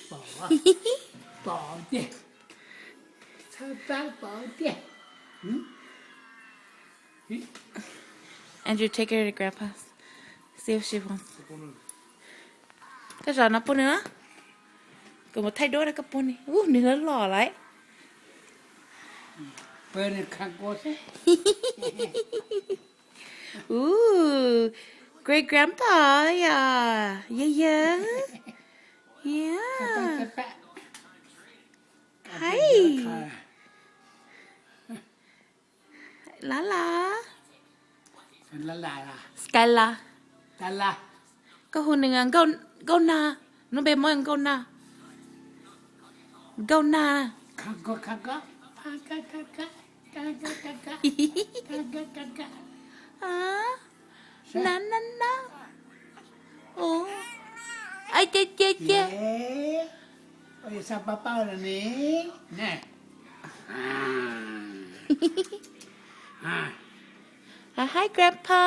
Pom, pom tiag, txhawb plab pom tiag. Andrew, take her to Grandpa's. See if she wants. Koj zov no pub nws na. Kuv mus thaij duab rau koj pub nws. Ub, nws loj loj lawm. Ub, great grandpa yom. Yeah, yeah. Yeah. Hi. Lala. Skyla. Koj hu nws nkauj, nkauj nag, lub npe muab nkauj nag. Nkauj nag. Na na na. Ub. Ai, cia cia cia. Hi, Grandpa.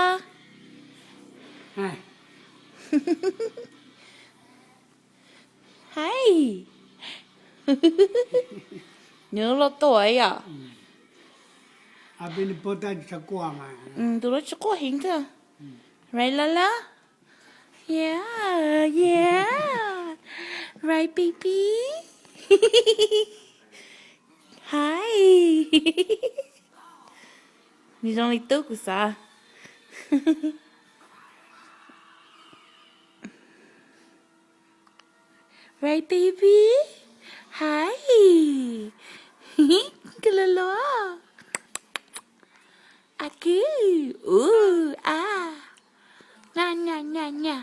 Hi. Nws loj tuaj yom. Tus no tsis quaj heev thiab. Right, Lala? Yeah, yeah. Right, baby? Hi. Nws zoo li tub kuv xav. Right, baby? Hi. Koj los los. A kwv. Ub, a. Nya, nya, nya, nya.